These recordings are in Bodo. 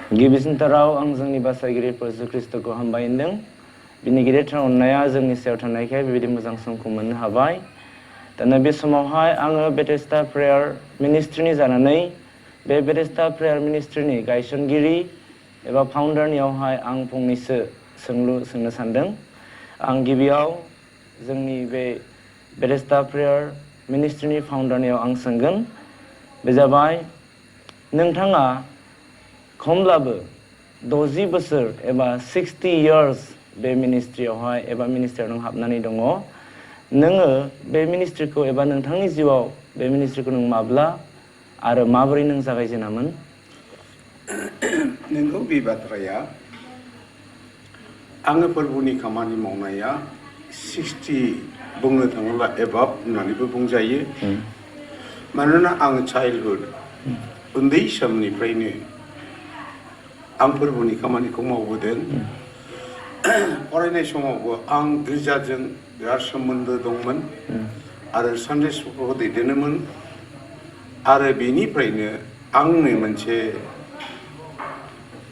गिबिसिनथाराव आं जोंनि बासायगिरि प्रभु ख्रीष्टखौ हामबाय होनदों बिनि गिदिरथार अननाया जोंनि सायाव थानायखाय बेबायदि मोजां समखौ मोननो हाबाय दाना बे समावहाय आङो बेथेस्दा प्रेयार मिनिस्ट्रिनि जानानै बे बेथेस्दा प्रेयार मिनिस्ट्रिनि गायसनगिरि एबा फाउन्डारनियावहाय आं फंनैसो सोंलु सोंनो सानदों आं गिबियाव जोंनि बे बेथेस्दा प्रेयार मिनिस्ट्रिनि फाउन्डारनियाव आं सोंगोन बे जाबाय नोंथाङा खमब्लाबो 60 बोसोर एबा 60 years बे मिनिस्ट्रियावहाय एबा मिनिस्ट्रियाव नों हाबनानै दङ नोङो बे मिनिस्ट्रिखौ एबा नोंथांनि जिउआव बे मिनिस्ट्रिखौ नों माब्ला आरो माबोरै नों जागायजेनामोन नोंगौ बे बाथ्राया आङो फोरबुनि खामानि मावनाया 60 बुंनो थाङोब्ला एबाब होननानैबो बुंजायो मानोना आं चाइल्डहुड उन्दै समनिफ्रायनो आं फोरबुनि खामानिखौ मावबोदों फरायनाय समावबो आं गिर्जाजों बिराद सोमोन्दो दंमोन आरो सानडे स्कुलखौ दैदेनोमोन आरो बेनिफ्रायनो आंनो मोनसे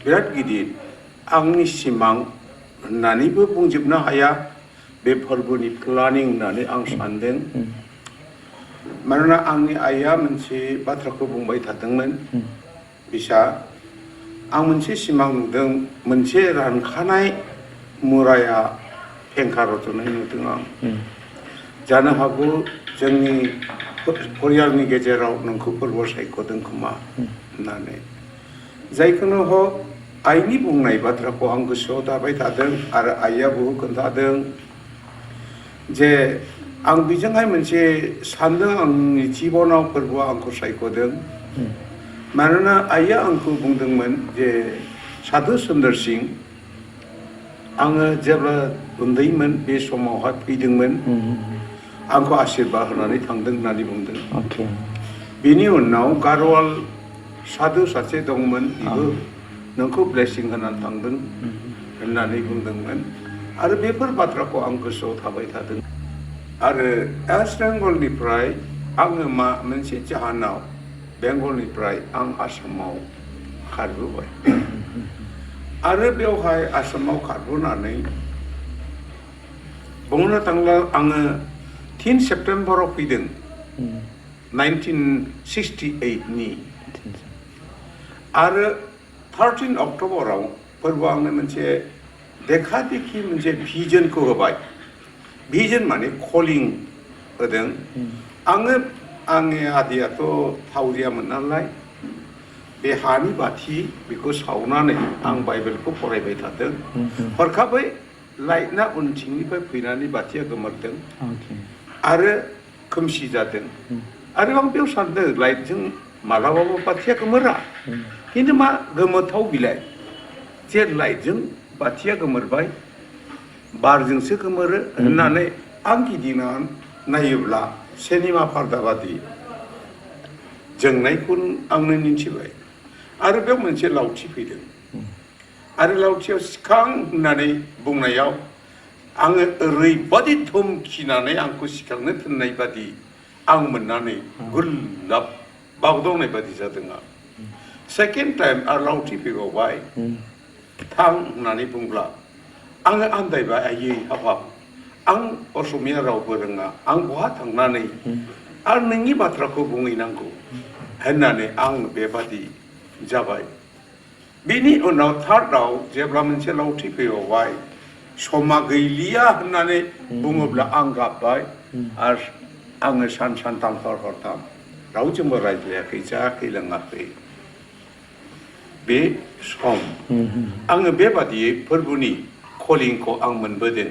बिराद गिदिर आंनि सिमां होननानैबो बुंजोबनो हाया बे फोरबुनि प्लानिं होननानै आं सानदों मानोना आंनि आइया मोनसे बाथ्राखौ बुंबाय थादोंमोन बिसा आं मोनसे सिमां नुदों मोनसे रानखानाय मुराया फेंखा रज'नाय नुदों आं जानो हागौ जोंनि परियालनि गेजेराव नोंखौ फोरबो सायख'दों खोमा होननानै जायखौनो हक आइनि बुंनाय बाथ्राखौ आं गोसोआव दाबाय थादों आरो आइयाबो खोन्थादों जे आं बेजोंहाय मोनसे सानदों आंनि जिबनाव फोरबोआ आंखौ सायख'दों मानोना आइया आंखौ बुंदोंमोन जे साधु सुन्दर सिं आङो जेब्ला उन्दैमोन बे समावहाय फैदोंमोन आंखौ आशीर्बाद होनानै थांदों होननानै बुंदों बेनि उनाव गारवाल साधु सासे दंमोन बेबो नोंखौ ब्लेसिं होनानै थांदों होननानै बुंदोंमोन आरो बेफोर बाथ्राखौ आं गोसोआव थाबाय थादों आरो वेस्ट बेंगलनिफ्राय आङो मा मोनसे जाहोनाव बेंगलनिफ्राय आं आसामाव खारबोबाय आरो बेवहाय आसामाव खारबोनानै बुंनो थांब्ला आङो 10 सेप्टेम्बराव फैदों 1968 नि आरो 13 अक्ट'बराव फोरबोआ आंनो मोनसे देखा देखि मोनसे भिजनखौ होबाय भिजन माने कलिं होदों आङो आंनि आदैयाथ' थावरियामोन नालाय बे हानि बाथि बेखौ सावनानै आं बाइबेलखौ फरायबाय थादों हरखाबै लाइटना उनथिंनिफ्राय फैनानै बाथिया गोमोरदों आरो खोमसि जादों आरो आं बेयाव सानदों लाइटजों मालाबाबो बाथिया गोमोरा खिन्थु मा गोमोथाव बिलाइ जे लाइटजों बाथिया गोमोरबाय बारजोंसो गोमोरो होननानै आं गिदिंना नायोब्ला सिनेमा पर्दा बादि जोंनायखौ आंनो मिन्थिबाय आरो बेयाव मोनसे लावथि फैदों आरो लावथियाव सिखां होननानै बुंनायाव आङो ओरैबादि धुमखिनानै आंखौ सिखांनो थिननाय बादि आं मोननानै गुरलाब बावदावनाय बादि जादों आं सेकेन्ड टाइम आरो लावथि फैबावबाय थां होननानै बुंब्ला आङो आन्दायबाय आयै हाबाब आं असमिया रावबो रोङा आं बहा थांनानै आरो नोंनि बाथ्राखौ बुंहैनांगौ होननानै आं बेबादि जाबाय बेनि उनाव थार्डआव जेब्ला मोनसे लावथि फैबावबाय समा गैलिया होननानै बुङोब्ला आं गाबबाय आरो आङो सानथाम हरथाम रावजोंबो रायज्लायाखै जायाखै लोङाखै बे सम आङो बेबादियै फोरबुनि कलिंखौ आं मोनबोदों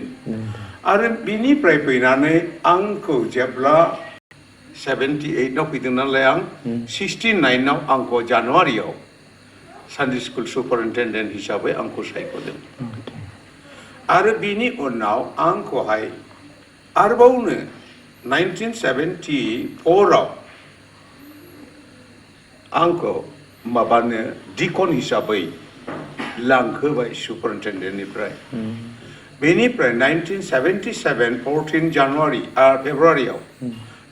आरो बिनिफ्राय फैनानै आंखौ जेब्ला 78आव फैदों नालाय आं 69आव आंखौ जानुवारियाव सानडे स्कुल सुपारिनटेन्डेन्ट हिसाबै आंखौ सायख'दों आरो बिनि उनाव आंखौहाय आरोबावनो 1974आव आंखौ माबानो डिकन हिसाबै लांहोबाय सुपारिनटेन्डेन्टनिफ्राय बेनिफ्राय 1977 14 जानुवारि फेब्रुवारियाव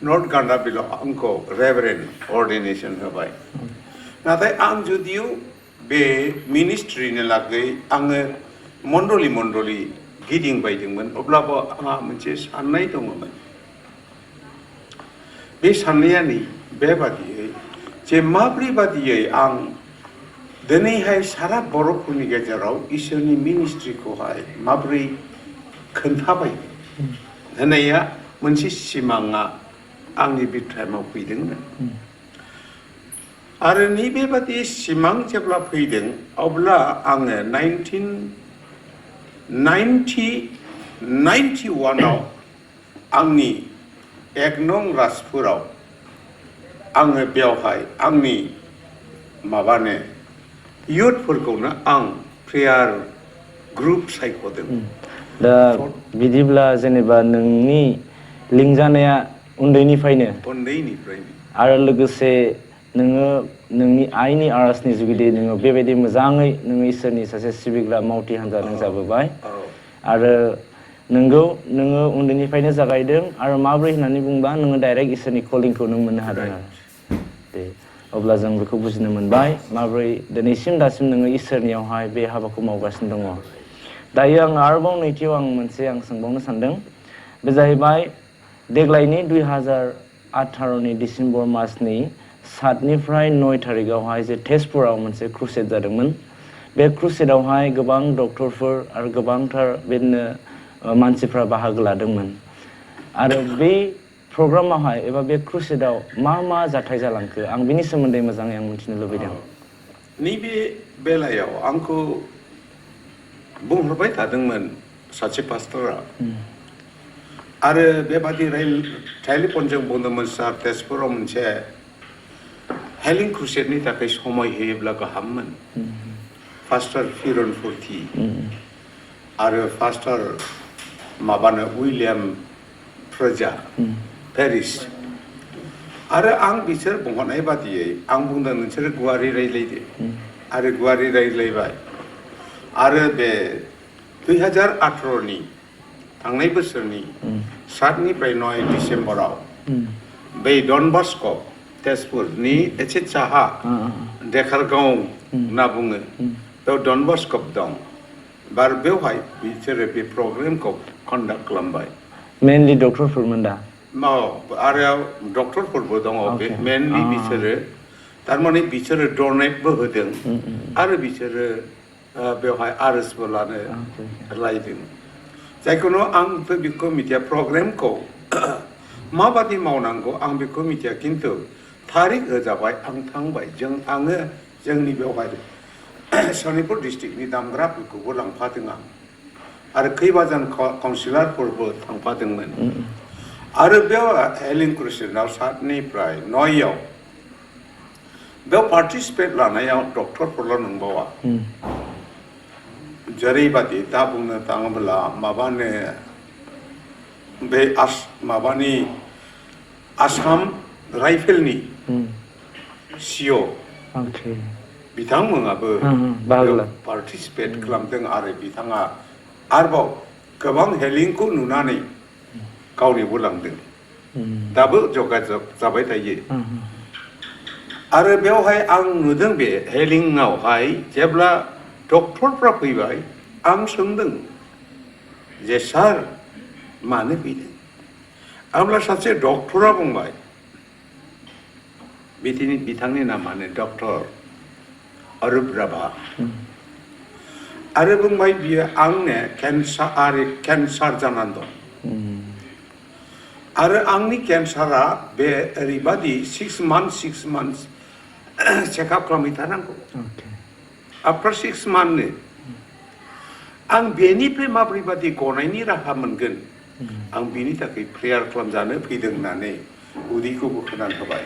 नर्थ गान्डाबिलाव आंखौ रेभारेन्ड अर्डिनेसन होबाय नाथाय आं जुदियो बे मिनिस्ट्रिनि लागै आङो मण्डली गिदिंबायदोंमोन अब्लाबो आंहा मोनसे साननाय दङमोन बे साननाया नै बेबादियै जे माब्रै बादियै आं दिनैहाय सारा बर'फोरनि गेजेराव इसोरनि मिनिस्ट्रिखौहाय माब्रै खोन्थाबाय होननाया मोनसे सिमाङा आंनि बिथायाव फैदोंमोन आरो नैबेबादि सिमां जेब्ला फैदों अब्ला आङो 1991 आव आंनि 1 नं राजपुराव आङो बेवहाय आंनि माबानो इयुथफोरखौनो आं प्रेयार ग्रुप सायख'दों दा बिदिब्ला जेनेबा नोंनि लिंजानाया उन्दैनिफ्रायनो आरो लोगोसे नोङो नोंनि आइनि आरजनि जुगिदि नोङो बेबायदि मोजाङै नोङो इसोरनि सासे सिबिग्रा मावथि हान्जा नों जाबोबाय आरो नोंगौ नोङो उन्दैनिफ्रायनो जागायदों आरो माब्रै होननानै बुंबा नोङो डाइरेक्ट इसोरनि कलिंखौ नों मोननो हादों आरो दे अब्ला जों बेखौ बुजिनो मोनबाय माब्रै दिनैसिम दासिम नोङो इसोरनियावहाय बे हाबाखौ मावगासिनो दङ दायो आं आरोबाव नैथियाव आं मोनसे सोंबावनो सानदों बे जाहैबाय देग्लायनि 2018 डिसेम्बर मासनि 7निफ्राय 9 थारिखआवहाय जे तेजपुराव मोनसे क्रुसेड जादोंमोन बे क्रुसेडआवहाय गोबां डक्टरफोर आरो गोबांथार बिदिनो मानसिफ्रा बाहागो लादोंमोन आरो बे प्रग्रामावहाय एबा बे क्रुसेडआव मा जाथाय जालांखो आं बिनि सोमोन्दै मोजाङै आं मिथिनो लुबैदों नैबे बेलायाव आंखौ बुंहरबाय थादोंमोन सासे पास्टरा आरो बेबादि टेलिफनजों बुंदोंमोन सार तेजपुराव मोनसे हेलिं क्रुसेडनि थाखाय समय होयोब्ला गाहाममोन पास्टर फिरन फुरथि आरो पास्टर माबानो उइलियाम प्रजा पेरिस आरो आं बिसोर बुंहरनाय बादियै आं बुंदों नोंसोर गुवारै रायज्लायदो आरो गुवारै रायज्लायबाय आरो बे 2018 थांनाय बोसोरनि 7निफ्राय 9 डिसेम्बराव बै डन बस्क' तेजपुरनि एसे साहा देखारगाव होनना बुङो बेयाव डन बस्क' दं बार बेवहाय बिसोरो बे प्रग्रामखौ कन्डाक्ट खालामबाय मेनलि डक्टरफोरमोन दा आरो डक्टरफोरबो दङ बे मेनलि बिसोरो थारमाने बिसोरो डनेटबो होदों आरो बिसोरो बेवहाय आरजबो लानो लायदों जायखुनु आंथ' बेखौ मिथिया प्रग्रामखौ माबादि मावनांगौ आं बेखौ मिथिया खिन्थु थारिख होजाबाय आं थांबाय आङो जोंनि बेवहाय सनितपुर डिस्ट्रिक्टनि दामग्राफोरखौबो लांफादों आं आरो खैबाजन काउन्सिलरफोरबो थांफादोंमोन आरो बेयाव हेलिं क्रुसेडआव 7निफ्राय 9आव बेयाव पार्टिसिपेट लानायाव डक्टरफोरल' नंबावा जेरैबादि दा बुंनो थाङोब्ला माबानो बे माबानि आसाम राइफेलनि सिअ बिथांमोनाबो पार्टिसिपेट खालामदों आरो बिथाङा आरोबाव गोबां हेलिंखौ नुनानै गावनिबो लांदों दाबो जगाजग जाबाय थायो आरो बेवहाय आं नुदों बे हेलिंआवहाय जेब्ला डक्टरफ्रा फैबाय आं सोंदों जे सार मानो फैदों अब्ला सासे डक्टरा बुंबाय बिथांनि नामानो डक्टर अरुप राभा आरो बुंबाय बियो आंनो केन्सार जानानै दं आरो आंनि केन्सारा बे ओरैबादि 6 months चेकआप खालामबाय थानांगौ आफ्टार 6 months आं बेनिफ्राय माब्रैबादि गनायनि राहा मोनगोन आं बिनि थाखाय प्रेयार खालामजानो फैदों होननानै उदैखौ बोखोनानै होबाय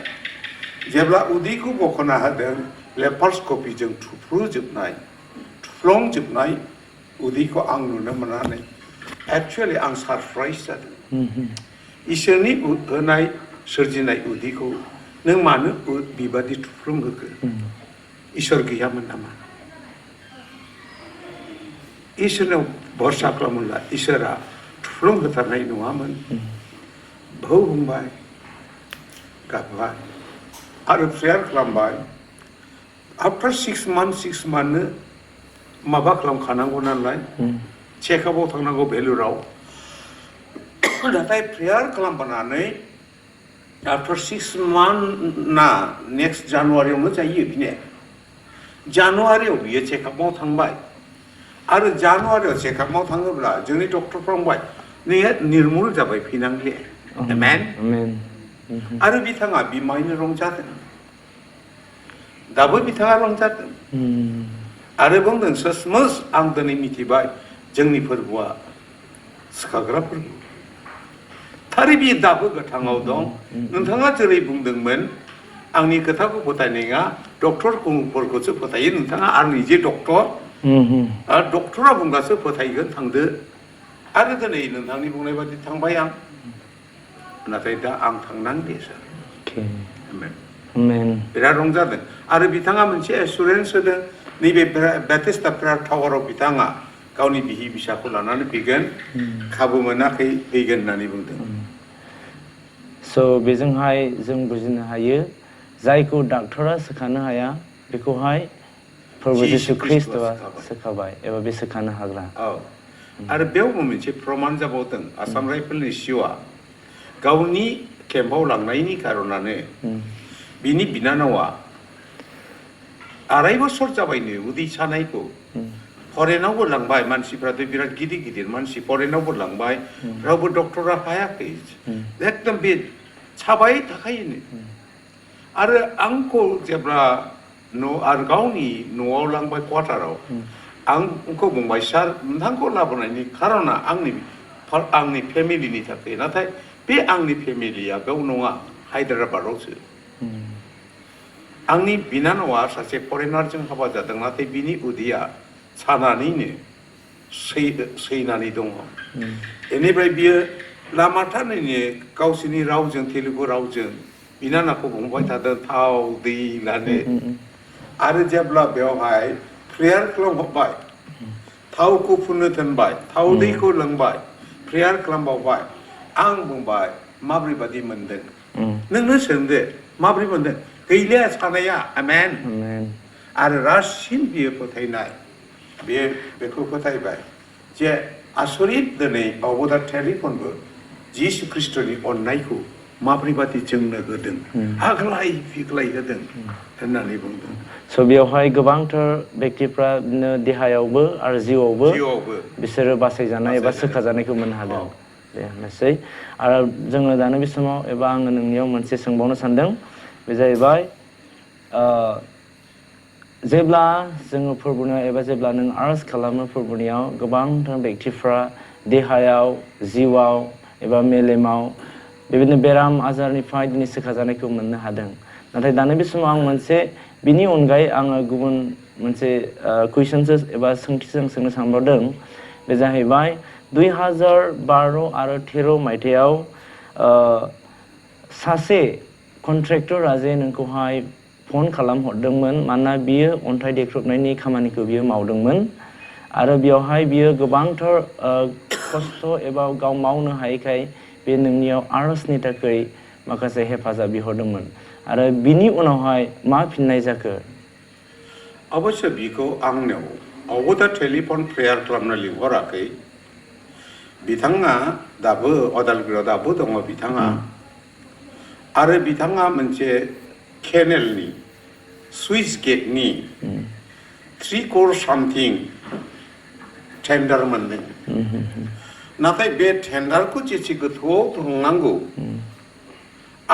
जेब्ला उदैखौ बख'ना होदों लेपारस्कपिजों थुफ्लंजोबनाय उदैखौ आं नुनो मोननानै एक्चुअलि आं सारप्राइज जादों इसोरनि होनाय सोरजिनाय उदैखौ नों मानो बेबादि थुफ्लंहोखो इसोर गैयामोन नामा इसोरनाव भरसा खालामोब्ला इसोरा थुफ्लंहोथारनाय नङामोन भौ बुंबाय गाबबाय आरो प्रेयार खालामबाय आफ्टर 6 months माबा खालामखानांगौ नालाय चेकआपआव थांनांगौ भेलुराव नाथाय प्रेयार खालामबानानै आफ्टर 6 months ना नेक्स्ट जानुवारियावनो जायो बिने जानुवारियाव बियो चेकआपआव थांबाय आरो जानुवारियाव चेकआपआव थाङोब्ला जोंनि डक्टरफ्रा बुंबाय नोङो निर्मुल जाबाय फैनांले आमेन आरो बिथाङा बिमायनो रंजादों दाबो बिथाङा रंजादों आरो बुंदों ससमस आं दिनै मिथिबाय जोंनि फोरबोआ सिखाग्रा फोरबो थारै बे दाबो गोथाङाव दं नोंथाङा जेरै बुंदोंमोन आंनि खोथाखौ फोथायनाया डक्टरफोरखौसो फोथायो नोंथाङा आं निजे डक्टर डक्टरा बुंब्लासो फोथायगोन थांदो आरो दिनै नोंथांनि बुंनाय बादि थांबाय आं नाथाय दा आं थांनांगौ सार बिराद रंजादों आरो बिथाङा मोनसे एसुरेन्स होदों नैबे बेथेस्दा प्रेयार टावाराव बिथाङा गावनि बिहि बिसाखौ लानानै फैगोन खाबु मोनाखै फैगोन होननानै बुंदों स' बेजोंहाय जों बुजिनो हायो जायखौ डाक्टरा सोखानो हाया बेखौहाय प्रभु जिसु ख्रिस्ट'आ सोखाबाय एबा बे सोखानो हाग्रा आरो बेयावबो मोनसे प्रमान जाबावदों आसाम राइफलनि सिअ'आ गावनि केम्पआव लांनायनि कारनानो बिनि बिनानावा 2.5 बोसोर जाबायनो उदै सानायखौ फरेनावबो लांबाय मानसिफ्राथ' बिराद गिदिर गिदिर मानसि फरेनावबो लांबाय रावबो डक्टरा हायाखै एकदम बे साबाय थाखायोनो आरो आंखौ जेब्ला आरो गावनि न'आव लांबाय क्वार्टाराव आंखौ बुंबाय सार नोंथांखौ लाबोनायनि खारना आंनि फेमिलिनि थाखाय नाथाय बे आंनि फेमिलिया बेयाव नङा हायद्राबादावसो आंनि बिनानावा सासे फरेनारजों हाबा जादों नाथाय बिनि उदैया सानानैनो सैनानै दङ बेनिफ्राय बियो लामाथारैनो गावसोरनि रावजों तेलुगु रावजों बिनानावखौ बुंबाय थादों थाव दै लानो आरो जेब्ला बेवहाय प्रेयार खालामबाय थावखौ फुननो दोनबाय थाव दैखौ लोंबाय प्रेयार खालामबावबाय आं बुंबाय माब्रै बादि मोनदों नोंनो सोंदो माब्रै मोनदों गैले सानाया आमेन आरो रासिन बियो फोथायनाय बेखौ फोथायबाय जे आसरित दिनै अबदा टेलिफनबो जिसु ख्रिस्ट'नि अननायखौ माब्रै बादि जोंनो होदों आग्लाय फिग्लाय होदों होननानै बुंदों स' बेवहाय गोबांथार बेक्तिफ्रा देहायावबो आरो जिउआवबो बिसोरो बासायजानाय एबा सोखाजानायखौ मोननो हादों बेनोसै आरो जोङो दानो बे समाव एबा आङो नोंनियाव मोनसे सोंबावनो सानदों बे जाहैबाय जेब्ला जोङो फोरबोनियाव एबा जेब्ला नों आरज खालामो फोरबोनियाव गोबांथार बेक्तिफ्रा देहायाव जिउआव एबा मेलेमाव बेबायदिनो बेराम आजारनिफ्राय दिनै सोखाजानायखौ मोननो हादों नाथाय दानो बे समाव आं मोनसे बिनि अनगायै आङो गुबुन मोनसे कुइसनसो एबा सोंथिजों सोंनो सानबावदों बे जाहैबाय 2012 आरो 13 मायथाइयाव सासे कन्ट्रेक्टरा जे नोंखौहाय फन खालामहरदोंमोन मानोना बियो अन्थाइ देख्रुबनायनि खामानिखौ बियो मावदोंमोन आरो बेवहाय बियो गोबांथार खस्थ' एबा गाव मावनो हायैखाय बे नोंनियाव आरजनि थाखाय माखासे हेफाजाब बिहरदोंमोन आरो बिनि उनावहाय मा फिननाय जाखो अबश्य बिखौ आंनाव अबदा टेलिफन प्रेयार खालामनो लिंहराखै बिथाङा दाबो अदालगुरियाव दाबो दङ बिथाङा आरो बिथाङा मोनसे केनेलनि सुइस गेटनि 3 crore सामथिं टेन्डार मोनदों नाथाय बे टेन्डारखौ जेसे गोथौआव थांनांगौ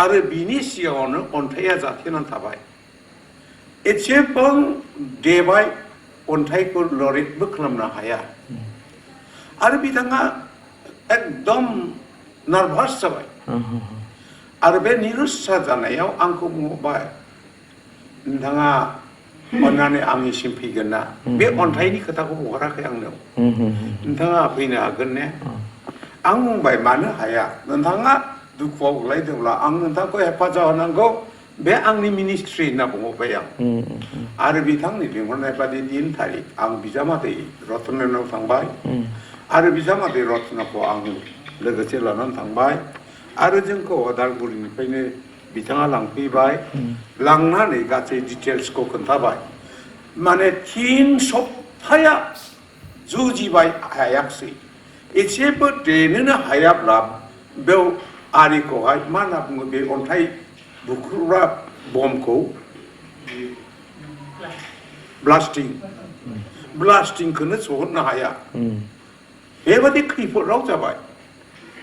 आरो बिनि सिगाङावनो अन्थाइया जाथेनानै थाबाय एसेबां देबाय अन्थाइखौ लरेटबो खालामनो हाया आरो बिथाङा एकदम नार्भास जाबाय आरो बे निरुत्सा जानायाव आंखौ बुंबाय नोंथाङा अन्नानै आंनिसिम फैगोन ना बे अन्थाइनि खोथाखौ बुंहराखै आंनाव नोंथाङा फैनो हागोन ने आं बुंबाय मानो हाया नोंथाङा दुखुआव गोग्लैदोंब्ला आं नोंथांखौ हेफाजाब होनांगौ बे आंनि मिनिस्ट्रि होनना बुंबाय आं आरो बिथांनि लिंहरनाय बादि दिन थारिख आं बिजामादै रतनानाव थांबाय आरो बिजामादै रतनाखौ आं लोगोसे लानानै थांबाय आरो जोंखौ अदालगुरिनिफ्रायनो बिथाङा लांफैबाय लांनानै गासै डिटेल्सखौ खोन्थाबाय माने थिन सप्ताया जुजिबाय हायाखसै एसेबो देनोनो हायाब्ला बेव आरिखौहाय मा होनना बुङो बे अन्थाइ बुख्रुग्रा बमखौ ब्लास्टिंखौनो सहरनो हाया बेबादि खैफोदाव जाबाय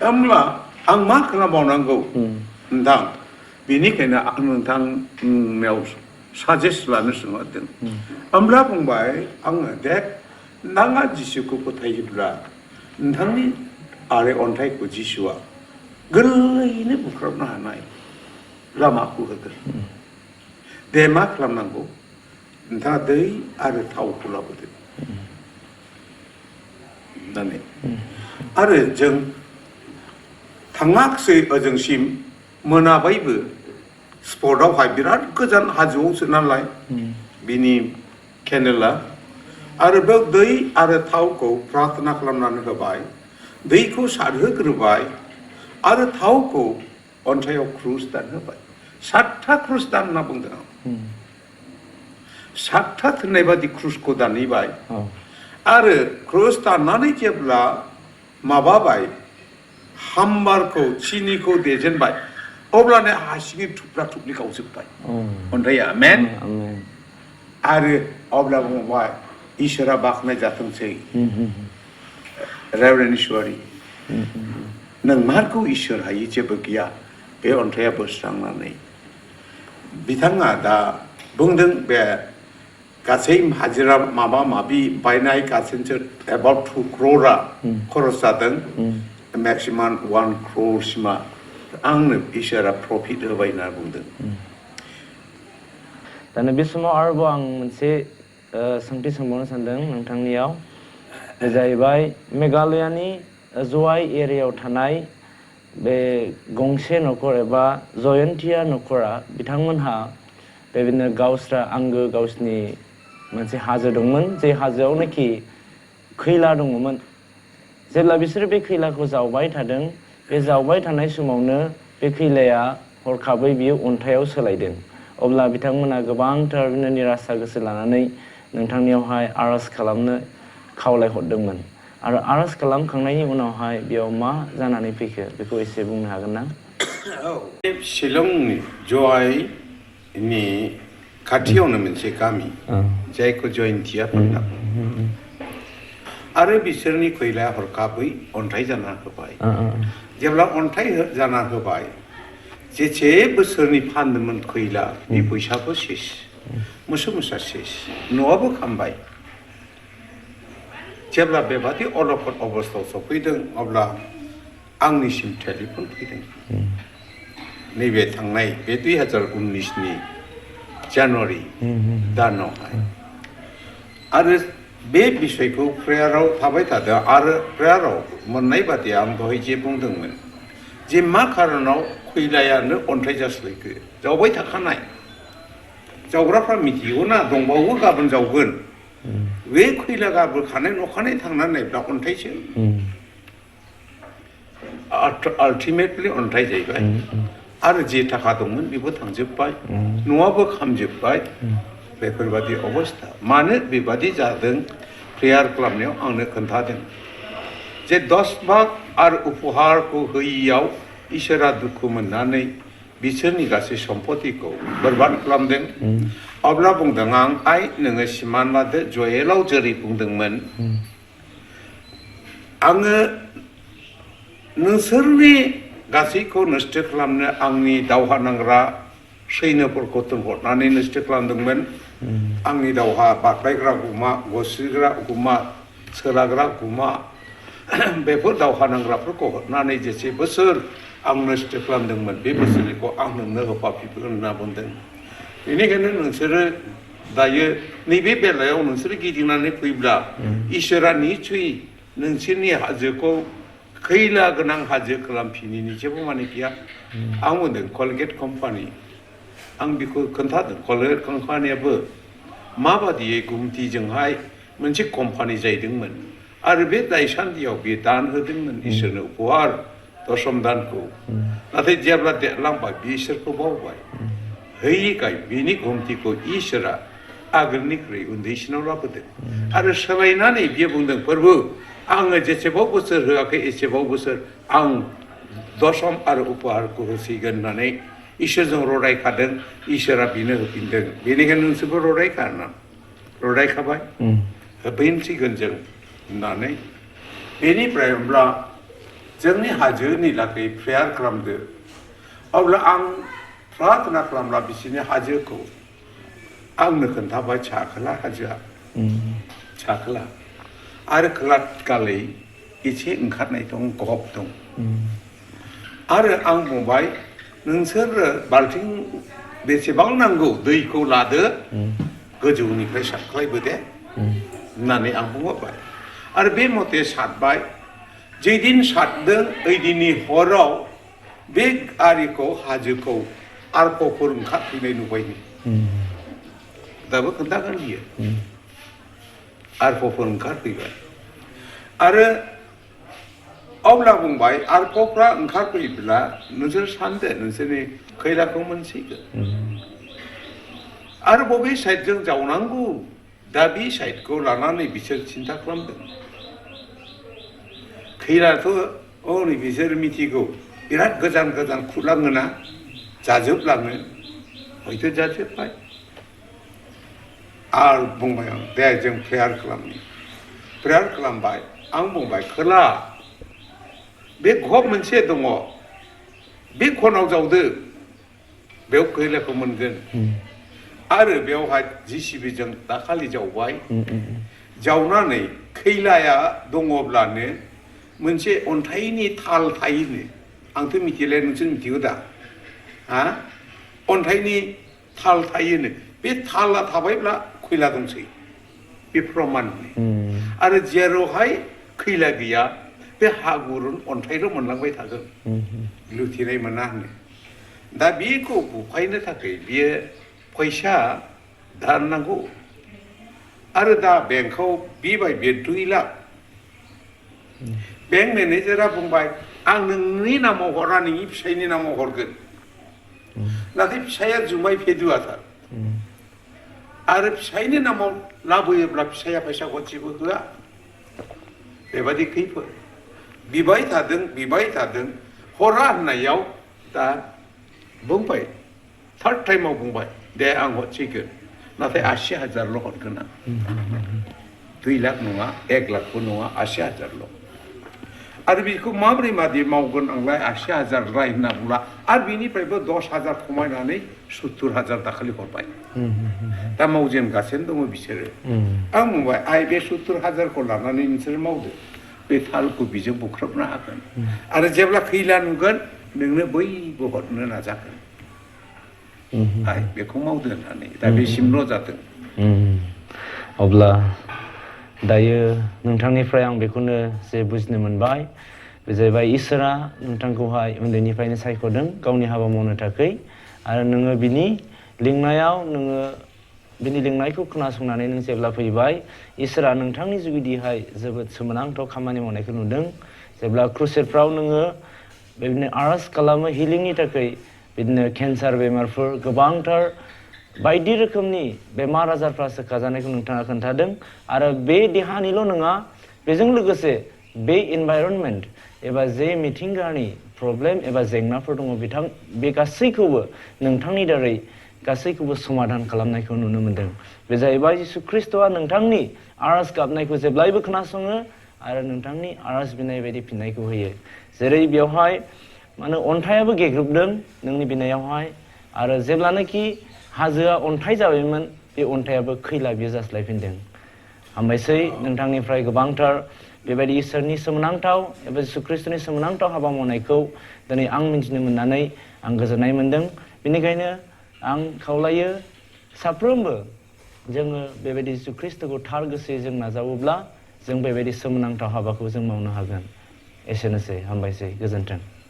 होमब्ला आं मा खालामबावनांगौ नोंथां बेनिखायनो आं नोंथांनियाव साजेस्ट लानो सोंहरदों होमब्ला बुंबाय आङो देख नोंथाङा जिसुखौ फोथायोब्ला नोंथांनि आरे अन्थाइखौ जिसुआ गोरलैयैनो बुख्राबनो हानाय लामाखौ होगोन दे मा खालामनांगौ नोंथाङा दै आरो थावखौ लाबोदो होननानै आरो जों थाङाखसै ओजोंसिम मोनाबायबो स्पटआवहाय बिराद गोजान हाजोआवसो नालाय बिनि केनेला आरो बेयाव दै आरो थावखौ प्रार्थना खालामनानै होबाय दैखौ सारहोग्रोबाय आरो थावखौ अन्थाइयाव क्रुस दानहोबाय 7था क्रुस दान होनना बुंदों आं 7था थोननाय बादि क्रुसखौ दानहैबाय आरो क्रुस दाननानै जेब्ला माबाबाय हाम्बारखौ सिनिखौ देजेनबाय अब्लानो हासिङै थुब्रा थुब्लि गावजोब्बाय अन्थाइया आमेन आरो अब्ला बुंबाय इसोरा बाख्नाय जाथोंसै रेभरेन्ड इसवारि नोंमारगौ इसोर हायै जेबो गैया बे अन्थाइया बोस्रांनानै बिथाङा दा बुंदों बे गासै हाजिरा माबा माबि बायनाय गासैसो एबाउट 2 crore खरस जादों मेक्सिमाम 1 crore सिमा आंनो इसोरा प्रफिट होबाय होनना बुंदों दानो बे समाव आरोबाव आं मोनसे सोंथि सोंबावनो सानदों नोंथांनियाव बे जाहैबाय मेघालयानि जवाई एरियायाव थानाय बे गंसे न'खर एबा जयन्तिया न'खरा बिथांमोनहा बेबायदिनो गावस्रा आंगो गावसिनि मोनसे हाजो दंमोन जे हाजोआवनोखि खैला दङमोन जेब्ला बिसोरो बे खैलाखौ जावबाय थादों बे जावबाय थानाय समावनो बे खैलाया हरखाबै बियो अन्थाइयाव सोलायदों अब्ला बिथांमोना गोबांथार निरासा गोसो लानानै नोंथांनियावहाय आरज खालामनो खावलायहरदोंमोन आरो आरज खालामखांनायनि उनावहाय बेयाव मा जानानै फैखो बेखौ एसे बुंनो हागोन ना शिलंनि जवाईनि खाथियावनो मोनसे गामि जायखौ जयन्तिया होनना बुङो आरो बिसोरनि खैलाया हरखाबै अन्थाइ जाना होबाय जेब्ला अन्थाइ जाना होबाय जेसे बोसोरनि फानदोंमोन खैला बे फैसाबो सेस मोसौ मोसा सेस न'आबो खामबाय जेब्ला बेबादि अलखद अबस्थायाव सफैदों अब्ला आंनिसिम टेलिफन फैदों नैबे थांनाय बे 2019नि जानुवारि दानावहाय आरो बे बिषयखौ प्रेयाराव थाबाय थादों आरो प्रेयाराव मोननाय बादि आं दहाय जे बुंदोंमोन जे मा खारनाव खैलायानो अन्थाइ जास्लायखो जावबाय थाखानाय जावग्राफ्रा मिथिगौ ना दंबावो गाबोन जावगोन बे खैला गाबोखानाय नखानाय थांनानै नायब्ला अन्थाइसो आल्टिमेटलि अन्थाइ जाहैबाय आरो जे थाखा दंमोन बेबो थांजोब्बाय न'आबो खामजोब्बाय बेफोरबादि अबस्था मानो बेबादि जादों प्रेयार खालामनायाव आंनो खोन्थादों जे 10 भाग आरो उपहारखौ होयियाव इसोरा दुखु मोननानै बिसोरनि गासै सम्पतिखौ बरबाद खालामदों अब्ला बुंदों आं आइ नोङो सिमान लादो जयेलाव जेरै बुंदोंमोन आङो नोंसोरनि गासैखौ नस्थ' खालामनो आंनि दावहा नांग्रा सैन्यफोरखौ दोनहरनानै नस्थ' खालामदोंमोन आंनि दावहा बारबायग्रा गुमा गसिग्रा गुमा सोलाग्रा गुमा बेफोर दावहा नांग्राफोरखौ हरनानै जेसे बोसोर आं नस्थ' खालामदोंमोन बे बोसोरनिखौ आं नोंनो होफाफिनगोन होनना बुंदों बेनिखायनो नोंसोरो दायो नैबे बेलायाव नोंसोरो गिदिंनानै फैब्ला इसोरा निस्सय नोंसोरनि हाजोखौ खैला गोनां हाजो खालामफिनिनि जेबो माने गैया आं बुंदों कलगेट कम्पानि आं बेखौ खोन्थादों कलगेट कम्पानियाबो माबादियै गुमथिजोंहाय मोनसे कम्पानि जाहैदोंमोन आरो बे दायसान्दियाव बे दान होदोंमोन इसोरनो उपहार दशम दानखौ नाथाय जेब्ला देरलांबाय बिसोरखौ बावबाय हैयैखाय बिनि गुमथिखौ इसोरा आगोलनिख्रुइ उन्दैसिनाव लाबोदों आरो सोलायनानै बियो बुंदों फोरबो आङो जेसेबां बोसोर होआखै एसेबां बोसोर आं दशम आरो उपहारखौ होसिगोन होननानै इसोरजों रदायखादों इसोरा बिनो होफिनदों बेनिखायनो नोंसोरबो रदायखाबाय होफिनसिगोन जों होननानै बेनिफ्राय होमब्ला जोंनि हाजोनि लागै प्रेयार खालामदो अब्ला आं प्रार्थना खालामब्ला बिसोरनि हाजोखौ आंनो खोन्थाबाय साखोला हाजोआ साखोला आरो खोला गालै एसे ओंखारनाय दं गहब दं आरो आं बुंबाय नोंसोरो बाल्थिं बेसेबां नांगौ दैखौ लादो गोजौनिफ्राय सारख्लायबोदे होननानै आं बुंहरबाय आरो बे मथे सारबाय जेदिन सारदों ओइदिननि हराव बे आरिखौ हाजोखौ आरफफोर ओंखारफैनाय नुबाय दाबो खोन्थागोन बियो आरफफोर ओंखारफैबाय आरो अब्ला बुंबाय आरफफ्रा ओंखारफैब्ला नोंसोर सानदो नोंसोरनि खैलाखौ मोनसिगोन आरो बबे साइडजों जावनांगौ दा बे साइडखौ लानानै बिसोर सिन्था खालामदों खैलाथ' नै बिसोर मिथिगौ बिराद गोजान गोजान खुरलाङोना जाजोबलाङो हयथ' जाजोब्बाय आरो बुंबाय आं दे जों प्रेयार खालामबाय आं बुंबाय खोला बे गहब मोनसे दङ बे खनाव जावदो बेयाव खैलाखौ मोनगोन आरो बेवहाय जिसिबिजों दाखालि जावबाय जावनानै खैलाया दङब्लानो मोनसे अन्थाइनि थाल थायोनो आंथ' मिथिला नोंसोर मिथिगौ दा हा अन्थाइनि थाल थायोनो बे थाला थाबायब्ला खैला दंसै बे प्रमान आरो जेरावहाय खैला गैया बे हागुरुन अन्थाइल' मोनलांबाय थागोन लुथिनाय मोना होनो दा बेखौ बुफायनो थाखाय बियो फैसा दान नांगौ आरो दा बेंकआव बिबाय बे 2 लाख बेंक मेनेजारा बुंबाय आं नोंनि नामाव हरा नोंनि फिसायनि नामाव हरगोन नाथाय फिसाया जुमाय फेदुआथार आरो फिसायनि नामाव लाबोयोब्ला फिसाया फैसा गरसेबो होआ बेबादि खैफोद बिबाय थादों हरा होननायाव दा बुंबाय थार्ड टाइमाव बुंबाय दे आं हरसिगोन नाथाय 80,000ल' हरगोन आं 2 लाख नङा 1 लाखबो नङा 80,000ल' आरो बेखौ माबोरै मावगोन आंलाय 80,000 राय होनना बुंला आरो बिनिफ्रायबो 10,000 खमायनानै 70,000 दाखालि हरबाय दा मावजेनगासिनो दङ बिसोरो आं बुंबाय आइ बे 70,000खौ लानानै नोंसोर मावदो बे थालखौ बिजों बुख्रबनो हागोन आरो जेब्ला खैला नुगोन नोंनो बयबो हरनो नाजागोन आइ बेखौ मावदो होननानै दा बेसिमल' जादों अब्ला दायो नोंथांनिफ्राय आं बेखौनो जे बुजिनो मोनबाय बे जाहैबाय इसोरा नोंथांखौहाय उन्दैनिफ्रायनो सायख'दों गावनि हाबा मावनो थाखाय आरो नोङो बिनि लिंनायाव नोङो बिनि लिंनायखौ खोनासंनानै नों जेब्ला फैबाय इसोरा नोंथांनि जुगिदिहाय जोबोद सोमोनांथाव खामानि मावनायखौ नुदों जेब्ला क्रुसेडफ्राव नोङो बेबायदिनो आरज खालामो हिलिंनि थाखाय बिदिनो केन्सार बेमारफोर गोबांथार बायदि रोखोमनि बेमार आजारफ्रा सोखाजानायखौ नोंथाङा खोन्थादों आरो बे देहानिल' नङा बेजों लोगोसे बे इनभाइरनमेन्ट एबा जे मिथिंगानि प्रब्लेम एबा जेंनाफोर दङ बे गासैखौबो नोंथांनि दारै गासैखौबो समाधान खालामनायखौ नुनो मोनदों बे जाहैबाय जिसु ख्रिस्ट'आ नोंथांनि आरज गाबनायखौ जेब्लायबो खोनासङो आरो नोंथांनि आरज बिनाय बायदि फिननायखौ होयो जेरै बेवहाय माने अन्थाइयाबो गेग्रुबदों नोंनि बिनायावहाय आरो जेब्लानाखि हाजोआ अन्थाइ जाबायमोन बे अन्थाइयाबो खैला बियो जास्लायफिनदों हामबायसै नोंथांनिफ्राय गोबांथार बेबायदि इसोरनि सोमोनांथाव एबा जिसु ख्रिस्ट'नि सोमोनांथाव हाबा मावनायखौ दिनै आं मिथिनो मोननानै आं गोजोननाय मोनदों बेनिखायनो आं खावलायो साफ्रोमबो जोङो बेबायदि जिसु ख्रिस्ट'खौ थार गोसोयै जों नाजावोब्ला जों बेबायदि सोमोनांथाव हाबाखौ जों मावनो हागोन एसेनोसै हामबायसै गोजोन्थों